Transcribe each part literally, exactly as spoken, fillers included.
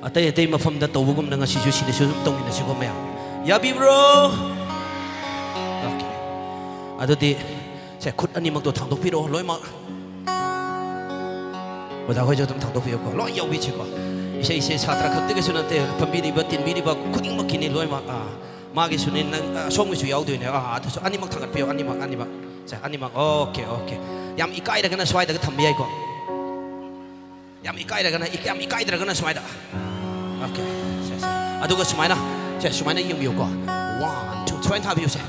ꯑꯇꯩ ꯑꯇꯩ ꯃꯐꯝꯗ ꯇꯧꯕꯒꯨꯝꯅ ꯉꯁꯤꯁꯨ ꯁꯤꯗꯁꯨ ꯑꯗꯨꯝ ꯇꯧꯃꯤꯟꯅꯁꯤꯀꯣ ꯃꯌꯥꯝ꯫ ꯌꯥꯕꯤꯕ꯭ꯔꯣ? Okay. ꯑꯗꯨꯗꯤ ꯁꯦ, ꯈꯨꯠ ꯑꯅꯤꯃꯛꯇꯣ ꯊꯥꯡꯗꯣꯛꯄꯤꯔꯣ ꯂꯣꯏꯅꯃꯛ꯫ ꯑꯣꯖꯥ ꯍꯣꯏꯁꯨ ꯑꯗꯨꯝ ꯊꯥꯡꯗꯣꯛꯄꯤꯌꯨꯀꯣ, ꯂꯣꯏ ꯌꯥꯎꯕꯤꯁꯤꯀꯣ꯫ ꯏꯁꯩꯁꯦ ꯁꯥꯇ꯭ꯔ ꯈꯛꯇꯒꯤꯁꯨ ꯅꯠꯇꯦ, ꯐꯝꯕꯤꯔꯤꯕ ꯇꯤꯟꯕꯤꯔꯤꯕ ꯈꯨꯗꯤꯡꯃꯛꯀꯤꯅꯤ ꯂꯣꯏꯅꯃꯛ꯫ ꯑꯥ, ꯃꯥꯒꯤꯁꯨꯅꯤ, ꯅꯪ, ꯑ, ꯁꯣꯝꯒꯤꯁꯨ ꯌꯥꯎꯗꯣꯏꯅꯦ꯫ ꯑꯥ, ꯑꯗꯨꯁꯨ ꯑꯅꯤꯃꯛ ꯊꯥꯡꯒꯠꯄꯤꯌꯨ, ꯑꯅꯤꯃꯛ, ꯑꯅꯤꯃꯛ꯫ ꯁꯦ, ꯑꯅꯤꯃꯛ꯫ Okay, okay. ꯌꯥꯝ ꯏꯀꯥꯏꯔꯒꯅ ꯁ꯭ꯋꯥꯏꯗꯒ ꯊꯝꯕ ꯌꯥꯏꯀꯣ꯫ ꯌꯥꯝ ꯏꯀꯥꯏꯔꯒꯅ, ꯏ-, ꯌꯥꯝ ꯏꯀꯥꯏꯗ꯭ꯔꯒꯅ ꯁ꯭ꯋꯥꯏꯗ꯫ Okay, ꯁꯦ, ꯁꯦ꯫ ꯑꯗꯨꯒ ꯁꯨꯃꯥꯏꯅ, ꯁꯦ, ꯁꯨꯃꯥꯏꯅ ꯌꯦꯡꯕꯤꯌꯨꯀꯣ꯫ One, two, ꯁꯨꯃꯥꯏꯅ ꯊꯥꯕꯤꯌꯨ, ꯁꯦ꯫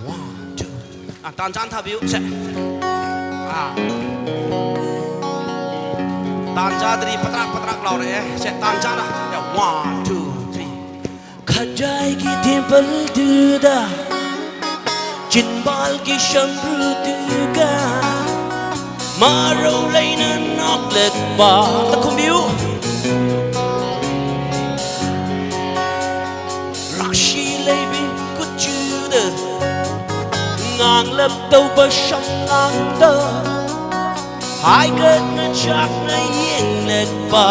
One, two. ꯑꯥ, ꯇꯥꯟ ꯆꯥꯅ ꯊꯥꯕꯤꯌꯨ, ꯁꯦ꯫ ꯑꯥ꯫ ꯇꯥꯟ ꯆꯥꯗ꯭ꯔꯤ, ꯄꯇ꯭ꯔꯥꯛ, ꯄꯇ꯭ꯔꯥꯛ ꯂꯥꯎꯔꯛꯑꯦ꯫ ꯁꯦ, ꯇꯥꯟ ꯆꯥꯅ꯫ ꯁꯦ, one, two, three. ꯈꯖꯥꯏꯒꯤ ꯗꯤꯝꯄꯜꯗꯨꯗ, ꯆꯤꯟꯕꯥꯜꯒꯤ ꯁꯝꯕ꯭ꯔꯨꯗꯨꯒ, ꯃꯔꯧ ꯂꯩꯅ ꯅꯣꯛꯂꯛꯄ꯫ ꯑꯝꯇ ꯈꯨꯝꯕꯤꯌꯨ꯫ ꯔꯥꯁꯤ ꯂꯩꯕꯤ ꯀꯨꯆꯨꯗ, ꯉꯥꯡꯂꯞ ꯇꯧꯕ ꯁꯝꯂꯥꯡꯗ, ꯍꯥꯏꯒꯠꯅ ꯆꯥꯛꯅ ꯌꯦꯡꯂꯛꯄ꯫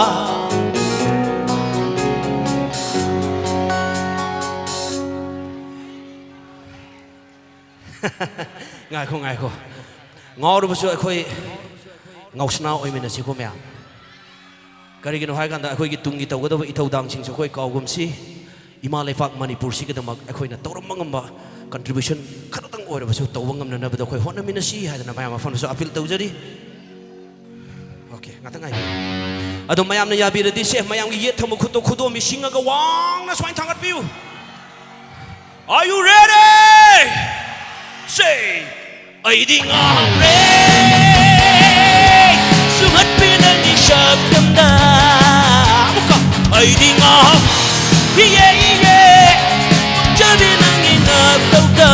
ꯉꯥꯏꯈꯣ, ꯉꯥꯏꯈꯣ꯫ ꯉꯥꯎꯔꯕꯁꯨ ꯑꯩꯈꯣꯏ ꯉꯥꯎꯁꯅꯥ ꯑꯣꯏꯃꯤꯟꯅꯁꯤꯀꯣ ꯃꯌꯥꯝ꯫ ꯀꯔꯤꯒꯤꯅꯣ ꯍꯥꯏꯀꯥꯟꯗ ꯑꯩꯈꯣꯏꯒꯤ ꯇꯨꯡꯒꯤ ꯇꯧꯒꯗꯕ ꯏꯊꯧꯗꯥꯡꯁꯤꯡꯁꯨ ꯑꯩꯈꯣꯏ ꯀꯥꯎꯒꯨꯝꯁꯤ꯫ ꯏꯃꯥ ꯂꯩꯄꯥꯛ ꯃꯅꯤꯄꯨꯔꯁꯤꯒꯤꯗꯃꯛ ꯑꯩꯈꯣꯏꯅ ꯇꯧꯔꯝꯕ ꯉꯝꯕ contribution ꯈꯔꯇꯪ ꯑꯣꯏꯔꯕꯁꯨ ꯇꯧꯕ ꯉꯝꯅꯅꯕꯗ ꯑꯩꯈꯣꯏ ꯍꯣꯠꯅꯃꯤꯟꯅꯁꯤ ꯍꯥꯏꯗꯅ ꯃꯌꯥꯝ ꯃꯐꯝꯗꯁꯨ appeal ꯇꯧꯖꯔꯤ꯫ Okay, ꯉꯥꯛꯇꯪ ꯉꯥꯏꯕꯤꯌꯨ꯫ ꯑꯗꯣ ꯃꯌꯥꯝꯅ ꯌꯥꯕꯤꯔꯗꯤ ꯁꯦ, ꯃꯌꯥꯝꯒꯤ ꯌꯦꯠ ꯊꯪꯕ ꯈꯨꯠꯇꯣ ꯈꯨꯗꯣꯝꯕꯤ ꯁꯤꯡꯉꯒ ꯋꯥꯡꯅ ꯁꯨꯃꯥꯏꯅ ꯊꯥꯡꯒꯠꯄꯤꯌꯨ꯫ Are you ready? Say, ꯑꯩꯗꯤ ꯉꯥꯎꯔꯦ ꯁꯨꯝꯍꯠꯄꯤ ꯅꯪꯒꯤ ꯁꯛꯇꯝꯗ꯫ ꯑꯃꯨꯛꯀ꯫ ꯑꯩꯗꯤ ꯉꯥꯎ-, ꯏꯌꯦ, ꯏꯌꯦ, ꯄꯛꯆꯕꯤ ꯅꯪꯒꯤ ꯅꯇꯧꯗ꯫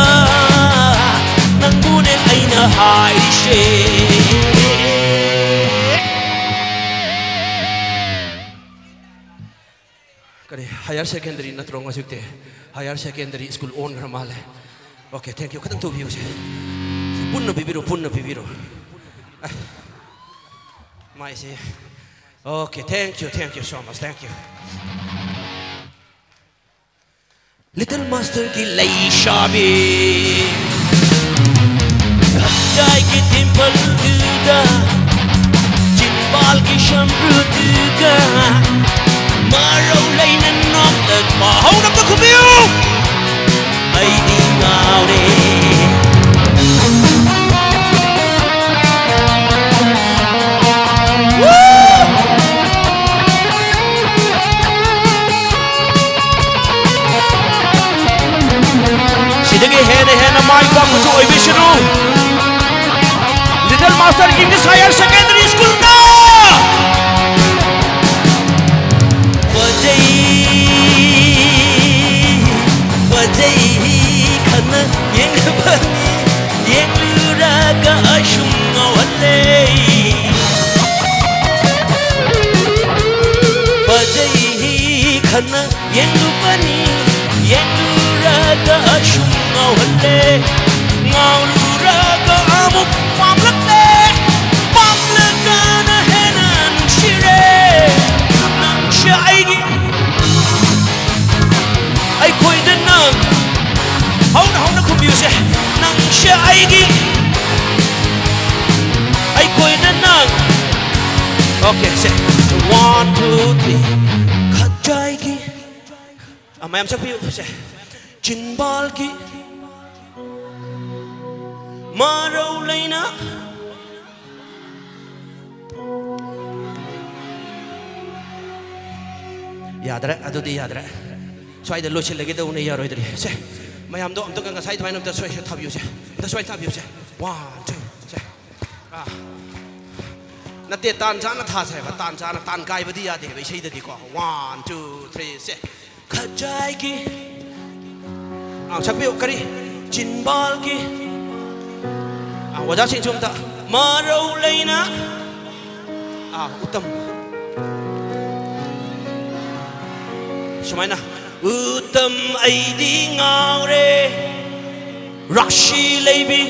ꯅꯪꯕꯨꯅꯦ ꯑꯩꯅ ꯍꯥꯏꯔꯤꯁꯦ꯫ ꯀꯔꯤ, higher secondary ꯅꯠꯇ꯭ꯔꯣ ꯍꯧꯖꯤꯛꯇꯤ? Higher secondary school ꯑꯣꯟꯈ꯭ꯔ ꯃꯥꯜꯂꯦ꯫ Okay, thank you. ꯈꯤꯇꯪ ꯊꯨꯕꯤꯌꯨꯁꯦ꯫ ꯄꯨꯟꯅ ꯄꯤꯕꯤꯔꯣ, ꯄꯨꯟꯅ ꯄꯤꯕꯤꯔꯣ꯫ ꯑꯦ, ꯃꯥꯏꯁꯦ꯫ Okay, thank you, thank you so much, thank you. Little Master ꯒꯤ ꯂꯩꯁꯥꯕꯤ, ꯈꯖꯥꯏꯒꯤ ꯗꯤꯝꯄꯜꯗꯨꯒ, ꯆꯤꯝꯕꯥꯜꯒꯤ ꯁꯝꯕ꯭ꯔꯨꯗꯨꯒ, ꯃꯔꯧ ꯂꯩꯅ ꯅꯣꯛꯂꯛꯄ꯫ ꯍꯧꯅ ꯑꯝꯇ ꯈꯨꯝꯕꯤꯌꯨ꯫ ꯑꯩꯗꯤ ꯉꯥꯎꯔꯦ꯫ ꯁꯤꯗꯒꯤ ꯍꯦꯟꯅ ꯍꯦꯟꯅ ꯃꯥꯏ ꯄꯥꯛꯄꯁꯨ ꯑꯣꯏꯕꯤꯁꯅꯨ꯫ Little Master English Higher Secondary School ꯗ꯫ ꯐꯖꯩ, ꯐꯖꯩ ꯈꯟꯅ ꯌꯦꯡꯅꯕꯅꯤ, ꯌꯦꯡꯂꯨꯔꯒ ꯑꯁꯨꯝ ꯉꯥꯎꯍꯜꯂꯦ꯫ ꯐꯖꯩ ꯈꯟꯅ ꯌꯦꯡꯂꯨꯕꯅꯤ, ꯌꯦꯡꯂꯨꯔꯒ ꯑꯁꯨꯝ ꯉꯥꯎꯍꯜꯂꯦ꯫ ꯉꯥꯎꯔꯨꯔꯒ ꯑꯃꯨꯛ ꯄꯥꯝꯂꯛꯂꯦ, ꯄꯥꯝꯂꯒꯅ ꯍꯦꯟꯅ ꯅꯨꯡꯁꯤꯔꯦ꯫ ꯅꯪꯁꯦ ꯑꯩꯒꯤ, ꯑꯩꯈꯣꯏꯗ ꯅꯪ꯫ ꯍꯧꯅ ꯍꯧꯅ ꯈꯨꯝꯕꯤꯌꯨꯁꯦ꯫ ꯅꯪꯁꯦ ꯑꯩꯒꯤ, ꯑꯩꯈꯣꯏꯗ ꯅꯪ꯫ Okay, ꯁꯦ꯫ One, two, three. ꯈꯖꯥꯏꯒꯤ꯫ ꯑ, ꯃꯌꯥꯝ ꯁꯛꯄꯤꯌꯨ, ꯁꯦ꯫ ꯆꯤꯟꯕꯥꯜꯒꯤ ꯃꯔꯧ ꯂꯩꯅ꯫ ꯌꯥꯗ꯭ꯔꯦ, ꯑꯗꯨꯗꯤ ꯌꯥꯗ꯭ꯔꯦ꯫ ꯁ꯭ꯋꯥꯏꯗ ꯂꯣꯏꯁꯤꯜꯂꯒꯦ ꯇꯧꯕꯅꯦ, ꯌꯥꯔꯣꯏꯗ꯭ꯔꯤ꯫ ꯁꯦ, ꯃꯌꯥꯝꯗꯣ ꯑꯝꯇꯒ ꯉꯁꯥꯏ ꯑꯗꯨꯃꯥꯏꯅ ꯑꯝꯇ ꯁ꯭ꯋꯥꯏ ꯊꯥꯕꯤꯌꯨꯁꯦ꯫ ꯑꯝꯇ ꯁ꯭ꯋꯥꯏ ꯊꯥꯕꯤꯌꯨꯁꯦ꯫ One, two, ꯁꯦ꯫ ꯑꯥ꯫ ꯅꯠꯇꯦ, ꯇꯥꯟ ꯆꯥꯅ ꯊꯥꯁꯦ ꯍꯥꯏꯕ, ꯇꯥꯟ ꯆꯥꯅ, ꯇꯥꯟ ꯀꯥꯏꯕꯗꯤ ꯌꯥꯗꯦ ꯍꯥꯏꯕ ꯏꯁꯩꯗꯗꯤꯀꯣ꯫ One, two, three, ꯁꯦ꯫ ꯈꯖꯥꯏꯒꯤ꯫ ꯑꯥ, ꯁꯛꯄꯤꯌꯨ, ꯀꯔꯤ? ꯆꯤꯟꯕꯥꯜꯒꯤ꯫ ꯑꯥ, ꯑꯣꯖꯥꯁꯤꯡꯁꯨ ꯑꯝꯇ꯫ ꯃꯔꯧ ꯂꯩꯅ꯫ ꯑꯥ, ꯎꯇꯝ꯫ ꯁꯨꯃꯥꯏꯅ꯫ ꯎꯇꯝ ꯑꯩꯗꯤ ꯉꯥꯎꯔꯦ꯫ ꯔꯥꯁꯤ ꯂꯩꯕꯤ꯫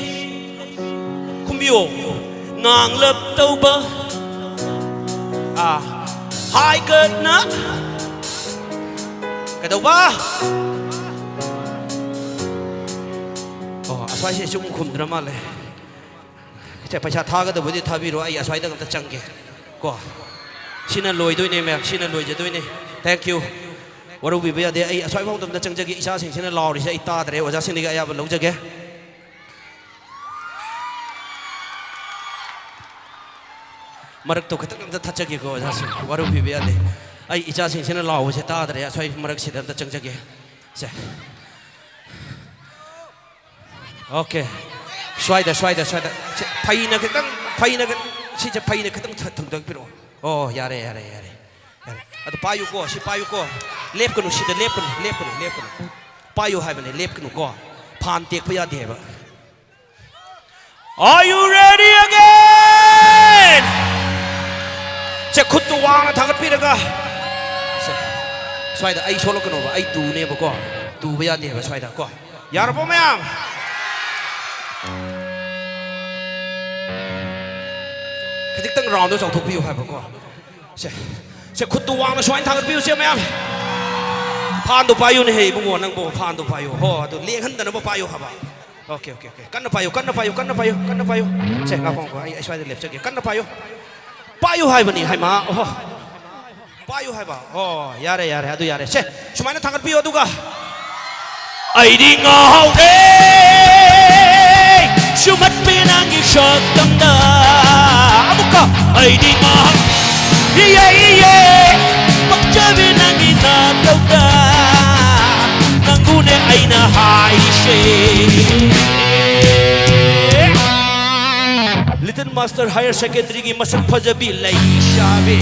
ꯈꯨꯝꯕꯤꯌꯣ꯫ ꯉꯥꯡꯂꯞ ꯇꯧꯕ꯫ ꯑꯥ꯫ I could not. ꯀꯩꯗꯧꯕ? ꯑꯣ, ꯑꯁ꯭ꯋꯥꯏꯁꯦ ꯁꯨꯝ ꯈꯨꯝꯗ꯭ꯔ ꯃꯥꯜꯂꯦ꯫ ꯁꯦ, ꯄꯩꯁꯥ ꯊꯥꯒꯗꯕꯗꯤ ꯊꯥꯕꯤꯔꯣ, ꯑꯩ ꯑꯁ꯭ꯋꯥꯏꯗ ꯑꯝꯇ ꯆꯪꯒꯦ꯫ ꯀꯣ, ꯁꯤꯅ ꯂꯣꯏꯗꯣꯏꯅꯦ, ꯃꯌꯥꯝ, ꯁꯤꯅ ꯂꯣꯏꯖꯗꯣꯏꯅꯦ꯫ Thank you꯫ ꯋꯥꯔꯧꯕꯤꯕ ꯌꯥꯗꯦ, ꯑꯩ ꯑꯁ꯭ꯋꯥꯏꯐꯥꯎꯗ ꯑꯝꯇ ꯆꯪꯖꯒꯦ꯫ ꯏꯆꯥꯁꯤꯡꯁꯤꯅ ꯂꯥꯎꯔꯤꯁꯦ ꯑꯩ ꯇꯥꯗ꯭ꯔꯦ, ꯑꯣꯖꯥꯁꯤꯡꯗꯒꯤ ꯑꯌꯥꯕ ꯂꯧꯖꯒꯦ꯫ ꯃꯔꯛꯇꯣ ꯈꯤꯇꯪ ꯑꯝꯇ ꯊꯠꯆꯒꯦꯀꯣ, ꯑꯣꯖꯥꯁꯤꯡ, ꯋꯥꯔꯧꯕꯤꯕ ꯌꯥꯗꯦ꯫ ꯑꯩ ꯏꯆꯥꯁꯤꯡꯁꯤꯅ ꯂꯥꯎꯕꯁꯦ ꯇꯥꯗ꯭ꯔꯦ, ꯑꯁ꯭ꯋꯥꯏ ꯃꯔꯛꯁꯤꯗ ꯑꯝꯇ ꯆꯪꯖꯒꯦ꯫ ꯁꯦ꯫ ꯑꯣꯀꯦ꯫ ꯁ꯭ꯋꯥꯏꯗ, ꯁ꯭ꯋꯥꯏꯗ, ꯁ꯭ꯋꯥꯏꯗ꯫ ꯁꯦ, ꯐꯩꯅ ꯈꯤꯇꯪ, ꯐꯩꯅ ꯈꯤ-, ꯁꯤꯁꯦ ꯐꯩꯅ ꯈꯤꯇꯪ ꯊ-, ꯊꯥꯡꯗꯣꯛꯄꯤꯔꯛꯑꯣ꯫ ꯑꯣ, ꯌꯥꯔꯦ, ꯌꯥꯔꯦ, ꯌꯥꯔꯦ, ꯌꯥꯔꯦ꯫ ꯑꯗꯨ ꯄꯥꯏꯌꯨꯀꯣ, ꯁꯤ ꯄꯥꯏꯌꯨꯀꯣ꯫ ꯂꯦꯞꯀꯅꯨ, ꯁꯤꯗ ꯂꯦꯞꯀꯅꯨ, ꯂꯦꯞꯀꯅꯨ, ꯂꯦꯞꯀꯅꯨ꯫ ꯄꯥꯏꯌꯨ ꯍꯥꯏꯕꯅꯦ, ꯂꯦꯞꯀꯅꯨꯀꯣ꯫ ꯐꯥꯟ ꯇꯦꯛꯄ ꯌꯥꯗꯦ ꯍꯥꯏꯕ꯫ Are you ready again? ꯁꯦ, ꯈꯨꯠꯇꯨ ꯋꯥꯡꯅ ꯊꯥꯡꯒꯠꯄꯤꯔꯒ, ꯁꯦ, ꯁ꯭ꯋꯥꯏꯗ ꯑꯩ ꯁꯣꯛꯂꯛꯀꯅꯣꯕ, ꯑꯩ ꯇꯨꯅꯦꯕꯀꯣ, ꯇꯨꯕ ꯌꯥꯗꯦꯕ ꯁ꯭ꯋꯥꯏꯗ ꯀꯣ꯫ ꯌꯥꯔꯕꯣ ꯃꯌꯥꯝ? ꯈꯖꯤꯛꯇꯪ ꯔꯥꯎꯟꯗꯣ ꯆꯥꯎꯊꯣꯛꯄꯤꯌꯨ ꯍꯥꯏꯕꯀꯣ꯫ ꯁꯦ, ꯁꯦ, ꯈꯨꯠꯇꯨ ꯋꯥꯡꯅ ꯁꯨꯃꯥꯏꯅ ꯊꯥꯡꯒꯠꯄꯤꯌꯨ, ꯁꯦ, ꯃꯌꯥꯝ꯫ ꯐꯥꯟꯗꯣ ꯄꯥꯏꯌꯨꯅꯦꯍꯦ, ꯏꯕꯨꯡꯉꯣ, ꯅꯪꯕꯨ ꯐꯥꯟꯗꯣ ꯄꯥꯏꯌꯨ꯫ ꯍꯣ, ꯑꯗꯨ ꯂꯦꯡꯍꯟꯗꯅꯕ ꯄꯥꯏꯌꯨ ꯍꯥꯏꯕ꯫ Okay, okay, okay. ꯀꯟꯅ ꯄꯥꯏꯌꯨ, ꯀꯟꯅ ꯄꯥꯏꯌꯨ, ꯀꯟꯅ ꯄꯥꯏꯌꯨ, ꯀꯟꯅ ꯄꯥꯏꯌꯨ꯫ ꯁꯦ, ꯉꯥꯏꯈꯣ, ꯉꯥꯏꯈꯣ, ꯑꯩ, ꯑꯩ ꯁ꯭ꯋꯥꯏꯗ ꯂꯦꯞꯆꯒꯦ꯫ ꯀꯟꯅ ꯄꯥꯏꯌꯨ꯫ ꯄꯥꯏꯌꯨ ꯍꯥꯏꯕꯅꯤ, ꯍꯩꯃꯥ, ꯑꯣꯍꯣ꯫ ꯄꯥꯏꯌꯨ ꯍꯥꯏꯕ꯫ ꯑꯣ, ꯌꯥꯔꯦ, ꯌꯥꯔꯦ, ꯑꯗꯨ ꯌꯥꯔꯦ꯫ ꯁꯦ, ꯁꯨꯃꯥꯏꯅ ꯊꯥꯡꯒꯠꯄꯤꯌꯨ, ꯑꯗꯨꯒ꯫ ꯑꯩꯗꯤ ꯉꯥꯎꯔꯦ, ꯁꯨꯝꯍꯠꯄꯤ ꯅꯪꯒꯤ ꯁꯛꯇꯝꯗ꯫ ꯑꯃꯨꯛꯀ꯫ ꯑꯩꯗꯤ ꯉꯥꯎ-, ꯏꯌꯦ, ꯏꯌꯦ, ꯄꯛꯆꯕꯤ ꯅꯪꯒꯤ ꯅꯥꯇꯧꯗ꯫ ꯅꯪꯕꯨꯅꯦ ꯑꯩꯅ ꯍꯥꯏꯔꯤꯁꯦ꯫ Little Master Higher Secondary ꯒꯤ ꯃꯁꯛ ꯐꯖꯕꯤ ꯂꯩꯁꯥꯕꯤ꯫